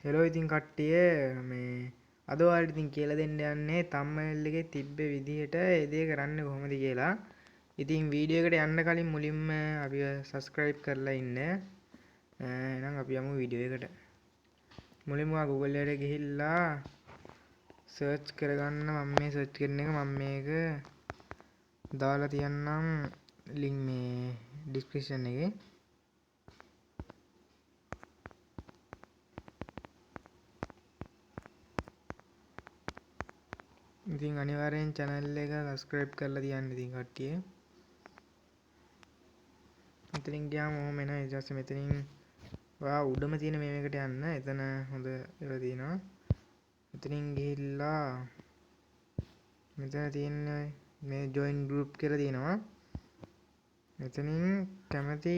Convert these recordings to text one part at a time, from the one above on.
Hello ඉතින් කට්ටිය, මේ අද ඔයාලට ඉතින් කියලා දෙන්න යන්නේ තම්බ්නේල් එකේ තිබ්බ විදිහට ඒ දේ කරන්නේ කොහොමද කියලා. ඉතින් වීඩියෝ එකට යන්න කලින් මුලින්ම අපිව සබ්ස්ක්‍රයිබ් කරලා ඉන්න. එහෙනම් අපි යමු වීඩියෝ එකට. මුලින්ම ඔයා Google එකට ගිහිල්ලා සර්ච් කරගන්න. මම මේ සර්ච් කරන එක මම මේක දාලා තියන්නම් ලින්ක් මේ ඩිස්ක්‍රිප්ෂන් එකේ. ඉතින් අනිවාර්යෙන් channel එක subscribe කරලා තියන්න ඉතින් කට්ටිය. මෙතනින් ගියාම ඔහොම එනවා. ඊට පස්සේ මෙතනින් ඔයා උඩම තියෙන මේ එකට යන්න. එතන හොඳ ඒවා තියෙනවා. මෙතනින් ගිහිල්ලා මෙතන තියෙන මේ join group කියලා තියෙනවා. මෙතනින් කැමති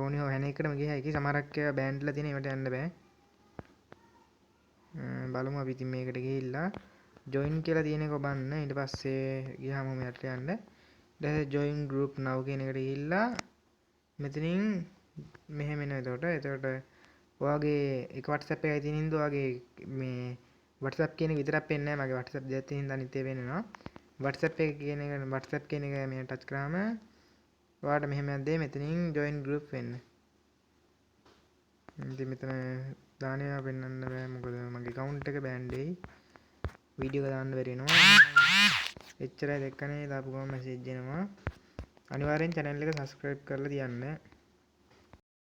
ඕනි හැන එකටම ගිය හැකි. සමහරක් ඒවා බෑන්ඩ් වෙලා තියෙන ඒවට යන්න බෑ. බලමු අපි ඉතින් මේකට ගිහිල්ලා join කියලා තියෙන එක ඔබන්න. ඊට පස්සේ ගියාම ඔහොම යටට යන්න. ඊට පස්සේ join group now කියන එකට ගිහිල්ලා මෙතනින් මෙහෙම එනවා. එතකොට ඔයාගේ එක WhatsApp එකයි තියෙන හින්දා ඔයාගේ මේ WhatsApp කියන එක විතරක් පෙන්නේ නැහැ. මගේ WhatsApp දෙකක් තියෙන හින්දා අනිත් ඒවා පෙන්නනවා. WhatsApp එක කියන එක WhatsApp කියන එක මේ ටච් කරාම ඔයාට මෙහෙම එකක් දෙයි. මෙතනින් join group වෙන්න. ඉතින් මෙතන දාන ඒවා පෙන්වන්න බෑ, මොකද මගේ account එක බෑන් වෙයි. වීඩියෝ එක දාන්න බැරි වෙනවා. එච්චරයි දැක්කනේ. දාපු ගමන් මැසේජ් එනවා. අනිවාර්යෙන් channel එක subscribe කරලා තියන්න.